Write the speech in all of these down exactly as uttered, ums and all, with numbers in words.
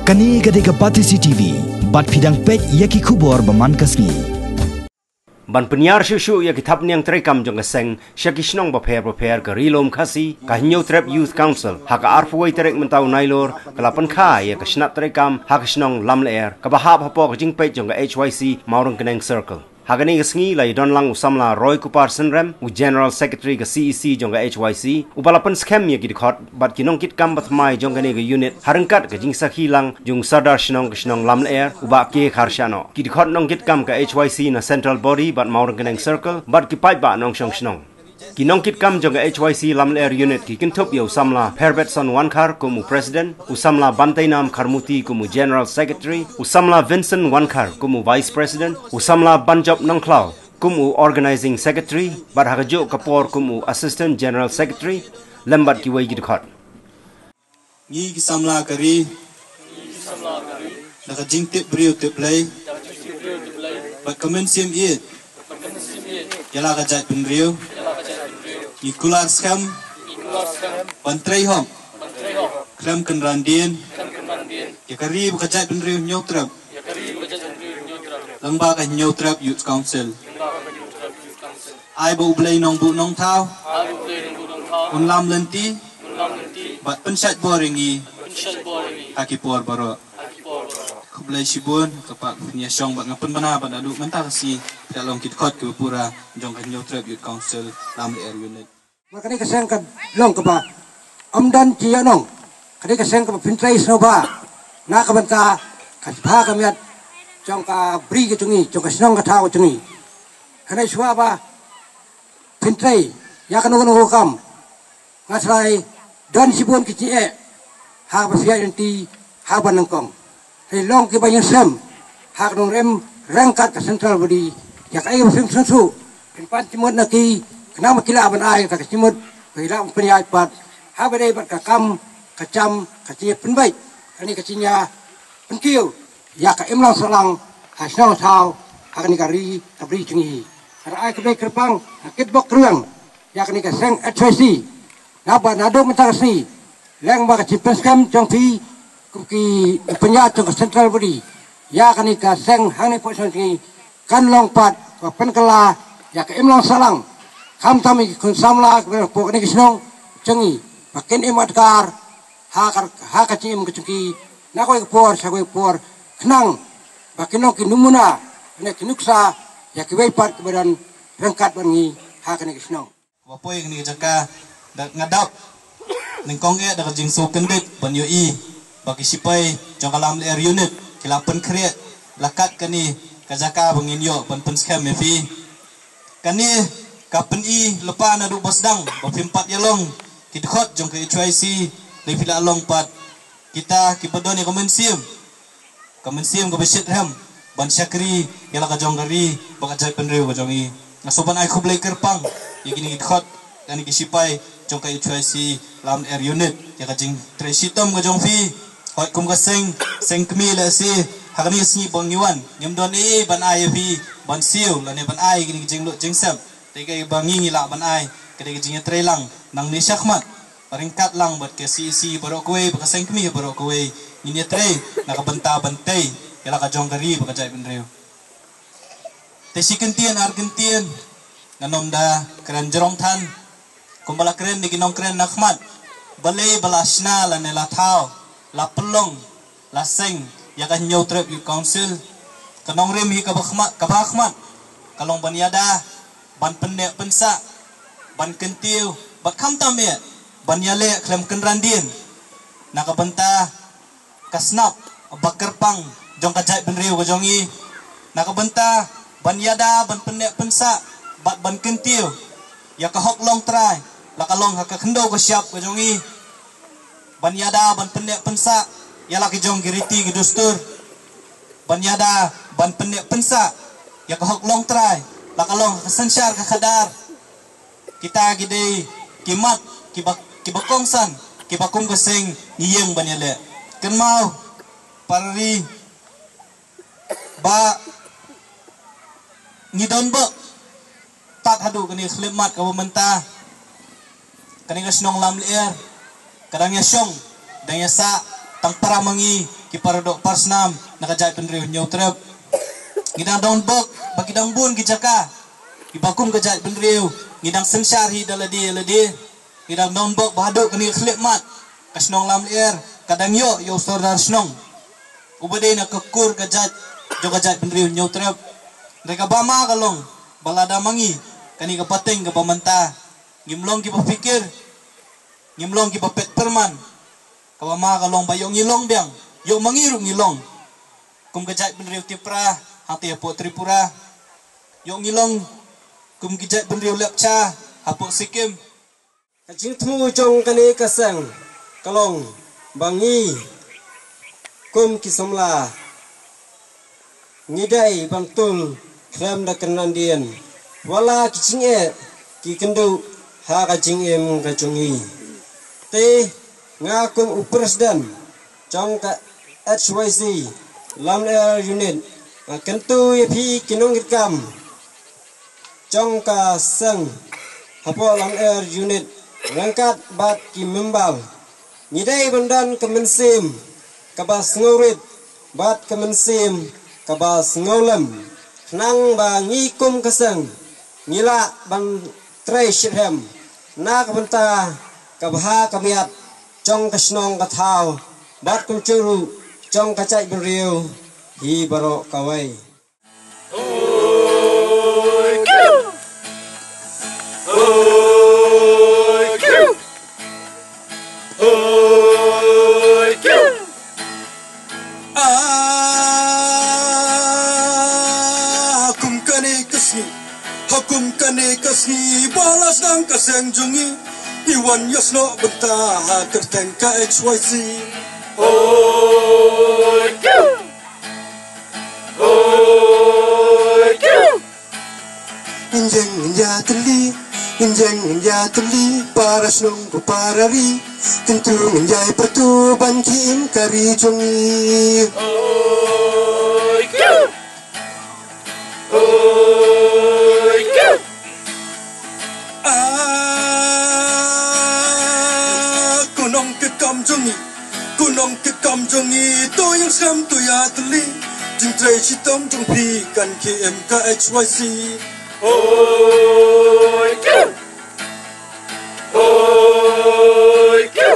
Kane ka dei ka Batesi T V, bad phi dang peit ïa ki khubor ba man ka sngi. Ban pynïar shuh shuh ïa ki thapniang treikam jong ka seng sha ki shnong bapher bapher, ka Ri Lum Khasi, ka Hynñiewtrep Youth Council, ha ka arphew wei tarik mynta u Nailur, ka la pynkha ïa ka shnat treikam ha ka shnong Lamlyer, kaba hap hapoh ka jingpeit jong ka H Y C Mawryngkneng Circle. Ha kane ka sngi la ïadon lang u samla Roy Kupar Synrem, u General Secretary ka C E C jong ka H Y C, uba la pynskhem ïa ki dkhot bad ki nongkitkam bathymmai jong kane ka unit, ha ryngkat ka jingsakhi lang jong u Sardar shnong ka shnong Lamlyer, u Bah K Kharshano. Ki dkhot nongkitkam ka H Y C na Central Body bad Mawryngkneng Circle, bad ki paidbah nongshong shnong. Ki nongkitkam jong ka H Y C Lamlyer Unit ki kynthup ïa u samla Pherbetson Wankhar kum u President, u samla Banteinam Kharmuti kum u General Secretary, u samla Vincent Wankhar kum u Vice President, u samla Banjop Nongkhlaw kum u Organizing Secretary, bad ha kajuh ka por kum u Assistant General Secretary, lem bad kiwei ki dkhot. Ngi ki samla ka ri, da ka jingtip briew tip Blei, bad ka mynsiem ïeit ïa la ka jaitbynriew, ngi kular skhem ban trei hok khlem kynran dien ïa ka ri bad ka jaitbynriew Hynñiewtrep, lyngba ka Hynñiewtrep Youth Council. Ai ba U Blei Nongbuh Nongthaw un lam lynti bad pynshait bor ïa ngi ha ki por baroh. Khublei shibun, ka pat ngi ïa shong bad nga pynbna bad naduh mynta ka sngi phi la long ki dkhot kiba pura jong ka Hynñiewtrep Youth Council Lamlyer Unit. Ba kane ka seng ka long kaba ym don jingïainong. Kane ka seng kaba pyntrei sngewbha na ka bynta ka jingpha ka miat jong ka bri ka jong ngi, jong ka shnong ka thaw ka jong ngi. Kane shuwa ba pyntrei ïa kano kano ka kam, nga tharai don shibun ki jingeh ha kaba phi ïaid lynti ha ba nyngkong. Hynrei long kiba ïeng sem ha ka nongrim ryngkat ka Central Body ïa kaei ba phim sngewthuh, phin pan jingmut na ki, khnang ba ki lah ban ai ka jingmut ba ki lah ban pynïaid pat ha ba dei bad ka kam ka jam, ka jingïapynbeit, kane ka jingïapynkiew ïa ka imlang sahlang ha shnong thaw, ha kane ka ri ka bri jong ngi. Nga ai khublei kyrpang, nga kitbok kyrpang ïa kane ka seng H Y C, naba naduh mynta ka sngi, lem bad ka jingpynskhem jong phi kum ki pynïaid jong ka Central Body ïa kane ka seng hangne hapoh shnong jong ngi, kan long pat kaba pynkylla ïa ka imlang sahlang, khamtam ïa ki khun samla kiba hapoh kane ka shnong jong ngi, ba kin im adkar ha ka, ha ka jingim ka jong ki na kawei ka por sha kawei ka por, khnang ba kin long ki numuna ne ki nuksa ïa kiwei pat kiba don ryngkat bad ngi ha kane ka shnong. Ba poi kane ka jaka, da nga dap nyngkong eh da ka jingsngewkyndit ban ïohi ba ki sipai jong ka Lamlyer Unit ki la pynkhreh la kat kane ka jaka ba ngin ïoh ban pynskhem ïa phi. Kane ka pyni lypa naduh ba sdang ba phim pat ïalong ki dkhot jong ka H Y C, lei phi la long pat kita kiba don ïa ka mynsiem, ka mynsiem kaba shitrhem ban shakri ïa la ka jong ka ri bad ka jaitbynriew ka jong ngi. Nga sngewbha ban ai khublei kyrpang ïa kine ki dkhot, kane ki sipai jong ka H Y C Lamlyer Unit, ïa ka jingtrei shitom ka jong phi. Hooid, kum ka seng, seng kmie lehse ha kane ka sngi ba ngi wan ngim don ei ei ban ai ïa phi ban siew lane ban ai ïa kine ki jinglut jingsep. Te kaei ba ngi ngi lah ban ai ka dei ka jingïatreilang nangne shakhmat, ryngkat lang bad ka C E C baroh kawei bad ka seng kmie baroh kawei, ngin ïatrei na ka bynta ban tei ïa la ka jong ka ri bad ka jaitbynriew. Te shi kyntien ar kyntien ngan ym da kren jrong than. Kumba la kren da ki nongkren na khmat, balei ba la shna lane la thaw, la pynlong, la seng ïa ka Hynñiewtrep Youth Council? Ka nongrim hi kaba khmat, kaba khmat ka long ban ïada, ban pynneh pynsah, ban kyntiew bad khamtam eh ban ïaleh khlem kynran dien na ka bynta ka snap ba kyrpang jong ka jaitbynriew ka jong ngi, na ka bynta ban ïada, ban pynneh pynsah bad ban kyntiew ïa ka hok longtrai la ka long ha ka khyndew ka shyiap ka jong ngi, ban ïada, ban pynneh pynsah ïa la ki jong ki riti ki dustur, ban ïada, ban pynneh pynsah ïa ka hok longtrai la ka long ha ka synshar ka khadar. Kita ki dei ki mat kiba, kiba kongsan kiba kum ka seng ngi ïeng ban ïaleh. Kynmaw para ri ba ngi don bok tad haduh kane ka khyllipmat kaba mynta. Kane ka shnong Lamlyer ka dang ïashong, dang ïasah tang para ma ngi ki paradoh parsnam na ka jaitbynriew Hynñiewtrep. Ngi dang don bok ba ki dang bun ki jaka kiba kum ka jaitbynriew ngi dang synshar hi da lade lade. Ngi dang don bok ba haduh kane ka khyllipmat ka shnong Lamlyer ka dang ïoh ïa u sordar shnong uba dei na ka kur ka jait jong ka jaitbynriew Hynñiewtrep. Hynrei kaba ma ka long ba lada ma ngi kane ka pateng kaba mynta ngim long kiba phikir, ngim long kiba peit pyrman. Kaba ma ka long ba ïoh ngi long biang, ïoh ma ngi ruh ngi long kum ka jaitbynriew Tipra hangtei hapoh Tripura, ïoh ngi long kum ki jaitbynriew Lepcha hapoh Sikkim. Ka jingthmu jong kane ka seng ka long ba ngi kum ki samla ngi dei ban tul khlem da kyndandien wat la ki jingeh ki kynduh ha ka jingim ka jong ngi. Te nga kum u president jong ka H Y C Lamlyer unit, nga kyntu ïa phi ki nongkitkam jong ka seng hapoh Lamlyer unit ryngkat bad ki member. Ngi dei ban don ka mynsiem kaba sngewrit bad ka mynsiem kaba sngewlem, khnang ba ngi kum ka seng ngi lah ban trei shitrhem na ka bynta ka bha ka miat jong ka shnong ka thaw bad kumjuh ruh jong ka jaitbynriew hi baroh kawei. Ah, ha kum kane ka sngi, ha kum kane ka sngi ba la sdang ka seng jong ngi, ngi wan ïasnoh bynta ha kyrteng ka H Y C. Hoi kiu! Hoi kiu! Ngin ïeng ngin ïatylli, ngin ïeng ngin ïatylli, para shnong ko para ri. Kyntu ngin ïai pyrto ban khie im ka ri jong ngi. Hoi kiu! Hoi kiu! Ah, ko nongkitkam jong ngi, ko nongkitkam jong ngi, to ïeng skhem to ïatylli. Jingtrei shitom jong phi kan khie im ka H Y C. Hoi kiu! Hoi kiu!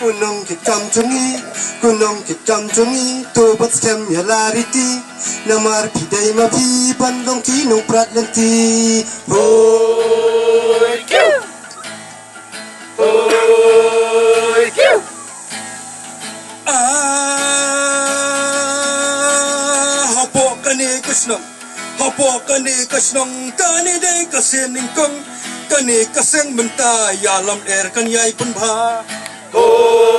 Ko nongkitkam jong ngi, ko nongkitkam jong ngi, to bat skhem ïa la riti. Namar phi dei ma phi ban long ki nongprat lynti. Hoi kiu! Hoi kiu! Ah, hapoh kane ka shnong, hapoh kane ka shnong, kane dei ka seng nyngkong, kane ka seng mynta ïalam er kan ïai pynbha. Hoi